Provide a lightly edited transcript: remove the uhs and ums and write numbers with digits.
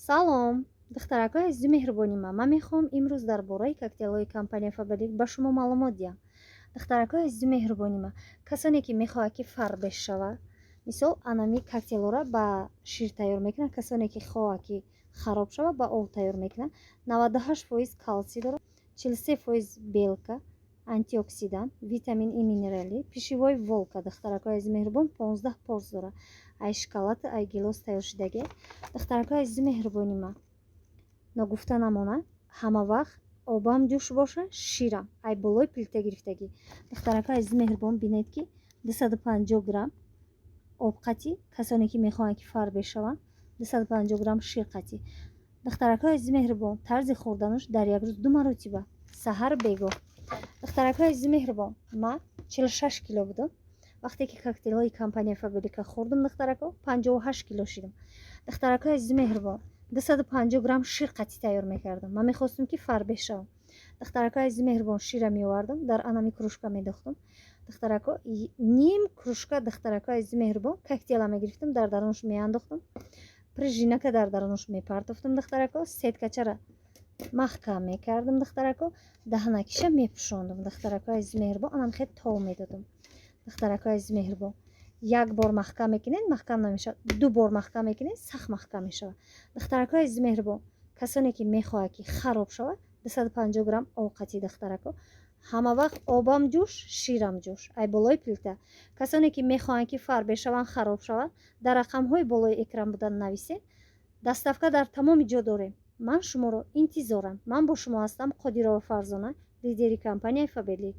Салом, духтаракҳои азизу меҳрубони ман. Ман мехоҳам имрӯз дар бораи коктейлҳои компания Фаберлик ба шумо маълумот диҳам. Духтаракҳои азизу меҳрубони ман, касоне ки мехоҳад, ки фарбеҳ шавад, мисол, анами коктейлҳоро ба шир тайёр мекунанд. Касоне ки хоҳад, ки хароб шавад, ба об тайёр мекунанд. 98% калсий дорад, 43% белка, антиоксидант, витамин и минералӣ, пищевой волокна. Духтаракҳои азизи меҳрубон, 15 порс дорад. Ай шоколад, ай гелос тайёр шудагӣ. Духтаракҳои азизи меҳрубони ман, ногуфта намонад, ҳама вақт обам ҷӯш боша, ширам ай болои плита гирифтагӣ. Духтаракҳои азизи меҳрубон, бинед, ки 250 грамм об қатӣ, касоне ки мехоҳанд, ки фарбеҳ шаванд, 250 грамм шир қатӣ. Духтаракҳои азизи меҳрубон, тарзи хӯрданаш дар як рӯз ду маротиба, саҳар, бегоҳ. Духтаракҳои азизи меҳрубон, ман 46 кило будам. Вақте ки коктейлҳои компания Фаберлика хӯрдам, духтарако, 58 кило шидам. Духтаракҳои азизи меҳрубон, 250 грамм шир қатӣ тайёр мекардам. Ман мехостам, ки фарбеҳ шавам. Духтаракҳои азизи меҳрубон, шира меовардам, дар анами кружка медохтам, духтарако, ним кружка. Духтаракҳои азизи меҳрубон, коктейла мегирифтам, дар дарунаш меандохтам, пружинака дар дарунаш мепартофтам. Духтарако, сеткачара маҳкам мекардам. Духтарако, даҳанакиша мепӯшондам. Духтаракҳои азизи меҳрубон, анам хел тов медодам. Духтаракҳои азизи меҳрубон, як бор маҳкам мекунед, маҳкам намешавад, ду бор маҳкам мекунед, сахт маҳкам мешавад. Духтаракҳои азизи меҳрубон, касоне ки мехоҳад, ки хароб шавад, 250 грамм об қатӣ. Духтарако, ҳама вақт обам ҷӯш, ширам ҷӯш, ай болои плита. Касоне ки мехоҳанд, ки фарбеҳ шаванд, хароб шаванд, дар рақамҳои болои экран будан нависед. Доставка дар тамоми ҷо дорем. Ман шуморо интизорам. Ман бо шумо ҳастам, Қодирова Фарзона, лидери компанияи Фаберлик.